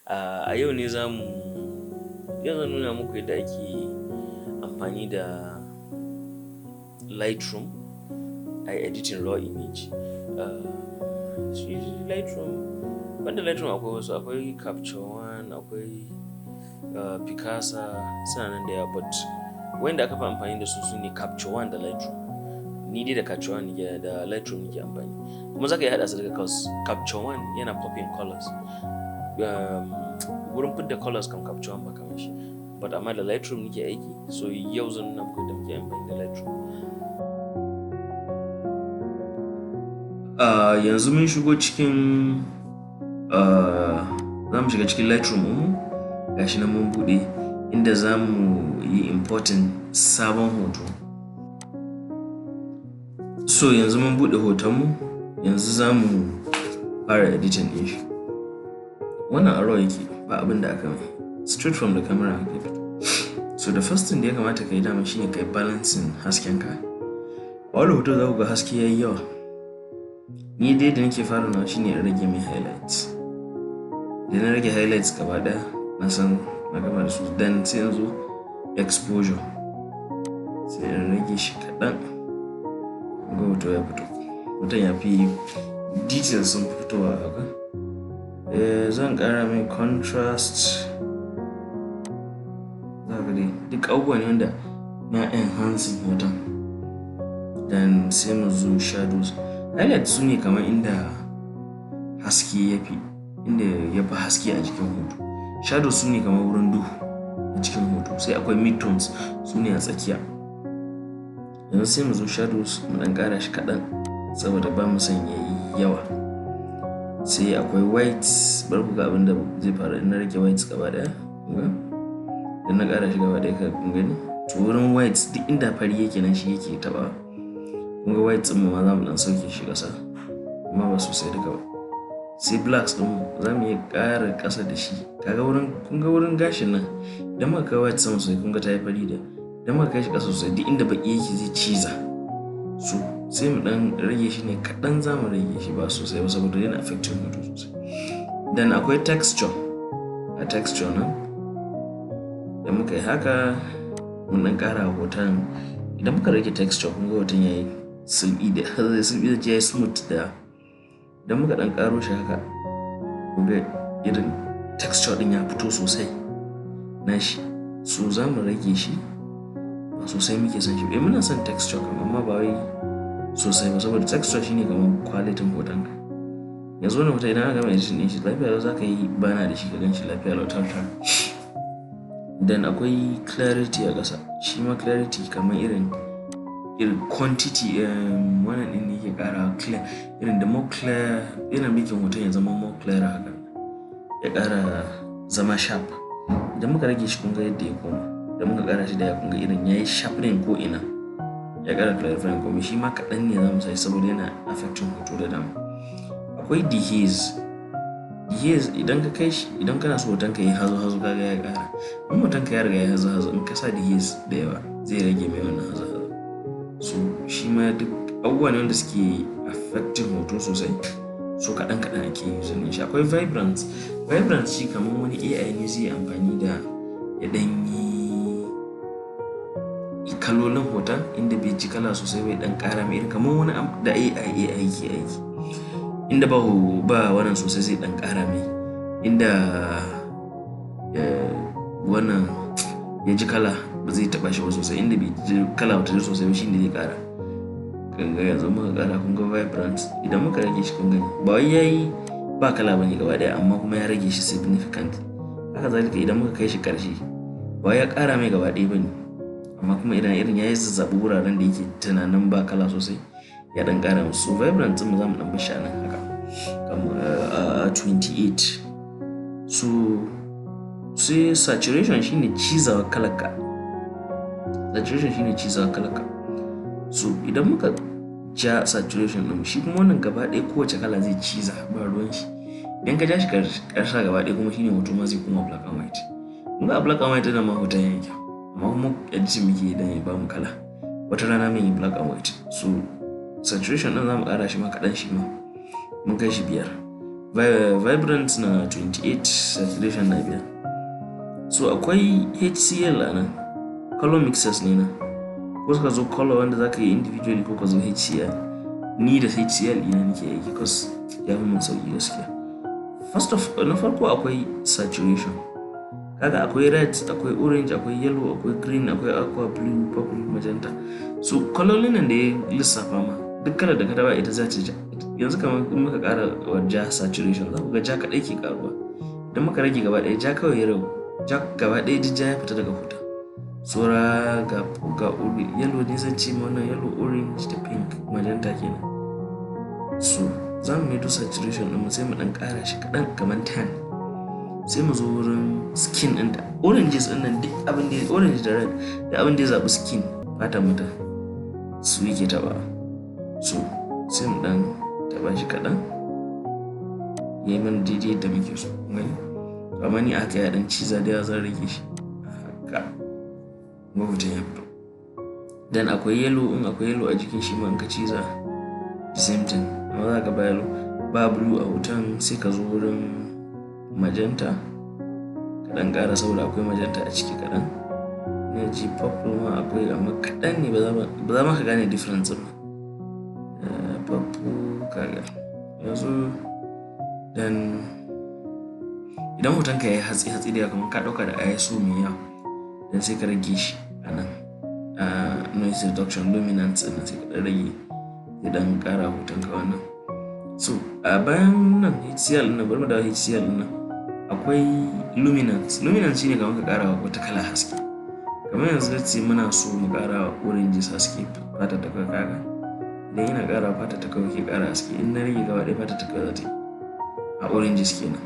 A yau ne yau zan nuna muku yadda ake amfani da Lightroom a editing raw image. Shi Lightroom, banda Lightroom akwai wasu, akwai Capture One, akwai Picasa, suna nan da yawa, but wanda aka fi amfani da su sune Capture One da Lightroom. Ni dai da Capture One nake, da Lightroom nake amfani. Kuma za ka iya haɗa su duka, 'cause Capture One yana popping colors. Wurin fidda colors kam Capture One ba kamar shi. But amma da Lightroom nake aiki, so yau zan nuna muku yadda muke amfani da Lightroom. Yanzu mun shigo cikin, za mu shiga cikin Lightroom ɗinmu. Gashi nan mun buɗe inda za mu yi importing sabon hoto. So yanzu mun buɗe hotonmu, yanzu za mu fara editing ɗin shi. Wannan a raw yake, ba abin da aka mai. Straight from the camera aka fito. So the first thing da ya kamata ka yi dama shine ka yi balancing hasken ka. A wannan hoton za ku ga haske yayi yawa. Ni dai da nake fara nawa shine in rage mai highlights. Idan na rage highlights gaba ɗaya, na san na gama da su. Then sai in zo exposure, sai in rage shi kaɗan. Ga hoto ya fito. Hoton ya fi details sun fi fitowa haka. Zan ƙara mai contrast. Za ka dai duk abubuwa ne wanda na enhancing hoton. Then sai mu zo shadows. Highlights su ne kamar inda haske ya fi, inda ya fi haske a jikin hoto. Shadows su ne kamar wurin duhu a cikin hoto. Sai akwai midtones, su ne a tsakiya. Yanzu sai mu zo shadows, mu ɗan ƙara shi kaɗan saboda ba mu son yayi yawa. Sai akwai whites, bari ku ga abin da zai faru in na rage whites gaba ɗaya. Kun ga? Idan na ƙara shi gaba ɗaya, kun gani? To wurin whites, duk inda fari yake nan shi yake taɓawa. Kun ga whites ɗin mu ma za mu ɗan sauke shi ƙasa, amma ba sosai duka ba. Sai blacks ɗin mu za mu iya ƙara ƙasa da shi. Kaga wurin, kun ga wurin gashin nan, idan muka kai white sama sosai, kun ga ta yi fari da. Idan muka kai shi ƙasa sosai, duk inda baƙi yake zai ciza. So sai mu ɗan rage shi ne kaɗan, za mu rage shi ba sosai ba saboda yana affecting hoto sosai. Then akwai texture. A texture nan da muka yi haka, mun ɗan ƙara hoton. Idan muka rage texture, kun ga hoton yayi sulɓi da sulɓi da yayi smooth da. Idan muka ɗan ƙaro shi haka, kun ga irin texture ɗin ya fito sosai nashi. So za mu rage shi, ba sosai muke son shi. Eh, muna son texture kam, amma ba wai sosai ba, saboda texture shine kamar quality hoton ka. Yanzu wannan hoton, idan aka gama editing ɗin shi lafiya lau, za ka yi bana da shi ka gan shi lafiya lau tar tar. Then akwai clarity a ƙasa. Shi ma clarity kamar irin quantity, wannan ɗin ne yake ƙara clear. Irin the more clear, irin making hoton ya zama more clear haka. Ya ƙara zama sharp. Idan muka rage shi, kun ga yadda ya koma. Idan muka ƙara shi da yawa, kun ga irin yayi sharpening ko ina. Ya ƙara clarifying komai. Shi ma kaɗan ne za mu sa shi saboda yana affecting hoto da dama. Akwai dehaze. Dehaze, idan ka kai shi, idan kana so hoton ka yayi hazo hazo, kaga ya ƙara. In hoton ka ya riga yayi hazo hazo, in ka sa dehaze da yawa, zai rage mai wannan hazo hazo. So shi ma duk abubuwa ne wanda suke affecting hoto sosai. So kaɗan kaɗan ake using shi. Akwai vibrance. Vibrance shi kamar wani AI ne zai yi amfani da ya ɗan yi kalolin hoton inda bai ji kala sosai bai ɗan ƙara mai, irin kamar wani da AI ke aiki. Inda ba wannan sosai zai ɗan ƙara mai. Inda wannan ya ji kala ba zai taɓa shi ba sosai. Inda bai ji kala ba ta ji sosai ba, shi ne zai ƙara. Kun ga yanzu muka ƙara, kun ga vibrance. Idan muka rage shi, kun gani ba wai yayi ba kala bane gaba ɗaya, amma kuma ya rage shi significantly. Haka zalika idan muka kai shi ƙarshe, ba wai ya ƙara mai gaba ɗaya bane, amma kuma idan irin yayi zazzaɓi wuraren da yake tunanin ba kala sosai, ya ɗan ƙara musu. So vibrance ɗin mu za mu ɗan bar shi a nan haka kamar a 28. So sai saturation, shine cizawa kalar ka. Saturation shine cizawa kalar ka. So idan muka ja saturation ɗin, shi kuma wannan gaba ɗaya kowace kala zai ciza, ba ruwan shi. Idan ka ja shi ƙarshe gaba ɗaya kuma, shine hoto ma zai koma black and white. Kun ga a black and white ɗin ma hoton yayi kyau, amma kuma editing muke yi dan ya bamu kala. Wata rana mun yi black and white. So saturation ɗin za mu ƙara shi ma kaɗan, shi ma mun kai shi 5. Vibrance na 28, saturation na 5. So akwai HCL a nan, color mixers ne na. Ko ka zo color wanda za ka yi individually ko ka zo HCL. Ni da HCL ina nake aiki 'cause ya fi mun sauƙi gaskiya. First of na farko akwai saturation. Kaga akwai red, akwai orange, akwai yellow, akwai green, akwai aqua, blue, purple, magenta. So kalolin nan da ya lissafa ma, duk kalar da ka taba ita za ta ja. Yanzu kamar in muka ƙara wa ja saturation, za ku ga ja kaɗai ke ƙaruwa. Idan muka rage gaba ɗaya, ja kawai ya ragu. Ja gaba ɗaya duk ja ya fita daga hoton. Saura ga yellow ne zan ce wannan yellow, orange da pink, magenta kenan. So za mu maido saturation ɗin mu, sai mu ɗan ƙara shi kaɗan kamar 10. Sai mu zo wurin skin ɗinta. Oranges ɗin nan, duk abin da orange da red, da abin da ya zaɓi skin fatan mutum su yake taɓawa. So sai mu ɗan taɓa shi kaɗan, ya yi mana daidai yadda muke so. Kun gani? Amma ni haka ya ɗan ciza da yawa, zan rage shi. Haka. Kun ga hoton ya fito. Then akwai yellow, in akwai yellow a jikin shi ma in ka ciza, the same thing. Amma za ka ba yellow, ba blue a hoton, sai ka zo wurin magenta ka ɗan ƙara saboda akwai magenta a ciki kaɗan. Ina ji purple ma akwai, amma kaɗan ne, ba za ma ka gane difference ba. Purple kaga. Yanzu then idan hotonka ya yi hatsi hatsi da yawa, kamar ka ɗauka da ISO mai yawa, then sai ka rage shi a nan. Noise reduction, luminance ɗin sai ka ɗan rage, sai ɗan ƙara hotonka wannan. So a bayan nan HCL ɗin nan, bari mu dawo HCL ɗin nan. Akwai luminance. Luminance shine kamar ka ƙara wa wata kala haske. Kamar yanzu let's say muna so mu ƙara wa oranges haske, fatar ta kawai kaga. Idan ina ƙara, fatar ta kawai ke ƙara haske. In na rage gaba ɗaya, fatar ta kawai za ta yi. A oranges kenan.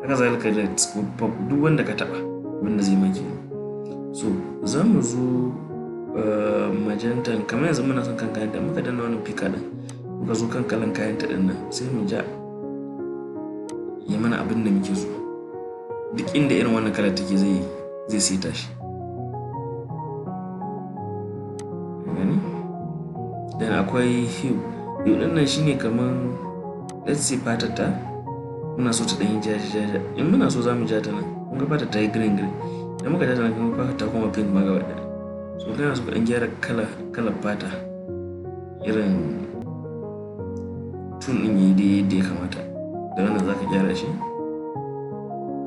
Haka zalika red ko purple, duk wanda ka taɓa wanda zai maki. So za mu zo magenta, kamar yanzu muna son kan kayanta, muka danna wannan picker ɗin, muka zo kan kalan kayanta ɗin nan, sai mu ja ya mana abin da muke so. Duk inda irin wannan kalar take zai saita shi. Gani? Then akwai hue. Hue ɗin nan shine kamar let's say fatar ta muna so ta ɗan yi jaja jaja. In muna so za mu ja ta nan. Kun ga fatar ta yi green green. Idan muka ja ta nan, kun ga fatar ta koma pink ma gaba ɗaya. So kana so ka ɗan gyara kala kalar fata, irin tone ɗin yayi dai yadda ya kamata. Da wannan za ka gyara shi.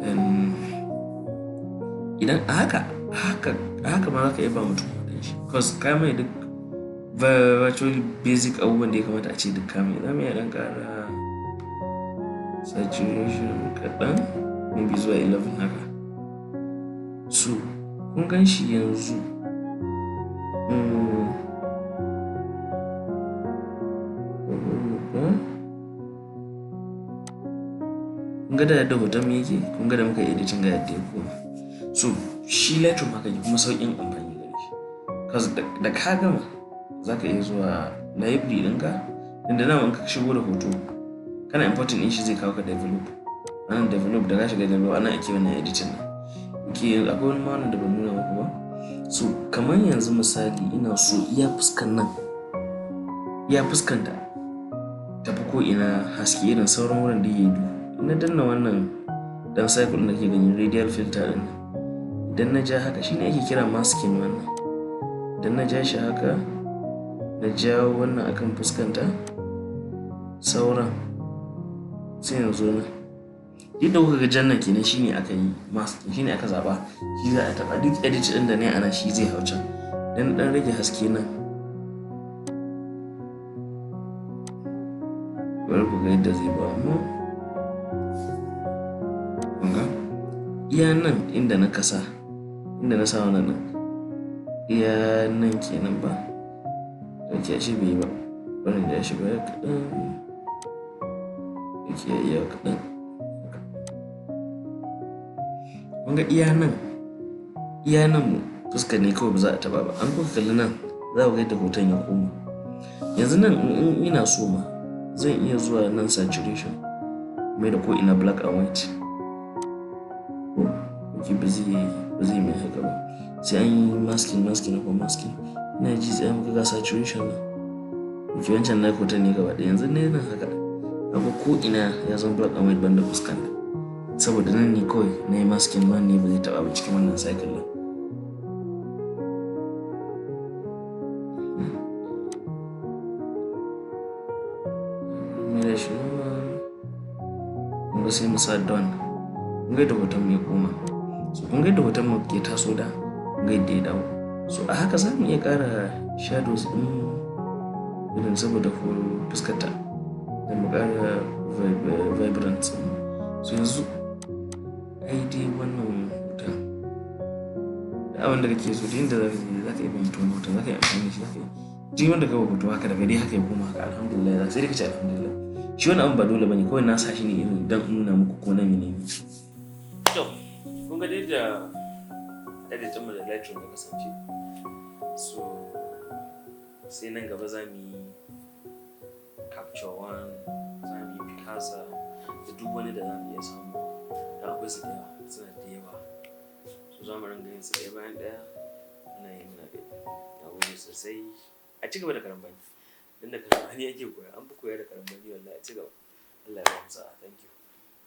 Then idan a haka ma za ka iya ba mutum hoton shi. 'Cause ka mai duk virtually basic abubuwan da ya kamata a ce duk ka mai. Za mu iya ɗan ƙara saturation kaɗan, maybe zuwa 11 haka. So kun gan shi yanzu. Kun ga da yadda hoton mu yake, kun ga da muka yi editing ga yadda ya koma. So shi Lightroom haka yake, kuma sauƙin amfani gare shi. 'Cause da ka gama za ka iya zuwa library ɗinka, inda dama in ka shigo da hoto kana importing ɗin shi, zai kawo ka develop. Anan develop, da ka shiga develop, anan ake wannan editing ɗin. Okay, yanzu akwai wani ma wannan da ban nuna muku ba. So kamar yanzu misali ina so iya fuskan nan, iya fuskan ta tafi ko ina haske, irin sauran wurin da yayi duhu. In na danna wannan ɗan circle ɗin da kake gani, radial filter ɗin nan, idan na ja haka, shine ake kira masking wannan. Idan na ja shi haka, na jawo wannan akan fuskanta, sauran sai in zo nan. Yadda kuka ga jan nan kenan, shine aka yi masking, shine aka zaɓa, shi za a taɓa. Duk edit ɗin da na yi a nan shi zai hau can. Idan na ɗan rage haske nan, bari ku ga yadda zai ba mu. Kun ga? Iya nan inda na kasa, inda na sa wannan ɗin, iya nan kenan ba. Ok, ashe bai yi ba. Bari in ja shi baya kaɗan. Ok, iya kaɗan. Kun ga iya nan fuskar ne kawai ba za a taɓa ba. An kuka kalli nan, za ku ga yadda hoton ya koma. Yanzu nan in ina so ma, zan iya zuwa nan saturation, mai da ko ina black and white. Ok, ba zai mai haka ba. Sai an yi masking, masking ko masking. Ina ji sai muka ga saturation nan. Ok, wancan na hoton ne gaba ɗaya. Yanzu ne nan haka. Kaga ko ina ya zama black and white banda fuskan, saboda nan ne kawai na yi masking, nan ne ba zai taɓa ba cikin wannan cycle ɗin. Mai da shi normal. Kun ga, sai mu sa done. Kun ga yadda hoton mu ya koma. So kun ga yadda hoton mu ke taso da, kun ga yadda ya dawo. So a haka za mu iya ƙara shadows ɗin irin saboda fuskarta da mu ƙara vibrance ɗin. So yanzu ai dai wannan hoton da abin da kake so, da inda za ka je, za ka iya fahimta wannan hoton, za ka yi amfani da shi, za ka yi duk wanda ka hoto haka daga dai haka ya koma haka. Alhamdulillah, sai dai ka ce alhamdulillah. Shi wannan abin ba dole bane, kawai na sa shi ne irin dan nuna muku ko na menene. To, kun ga dai da edit ɗinmu da Lightroom ya kasance. So sai nan gaba za mu yi Capture One, za mu yi Picasa da duk wani da za mu iya samu, da akwai su da yawa, suna da yawa. So za mu ringa yin su ɗaya bayan ɗaya, muna yi muna gani. Na gode sosai. A ci gaba da karambani, don da karambani ake koya, an fi koya da karambani wallahi. A ci gaba. Allah ya ba mu sa'a. Thank you.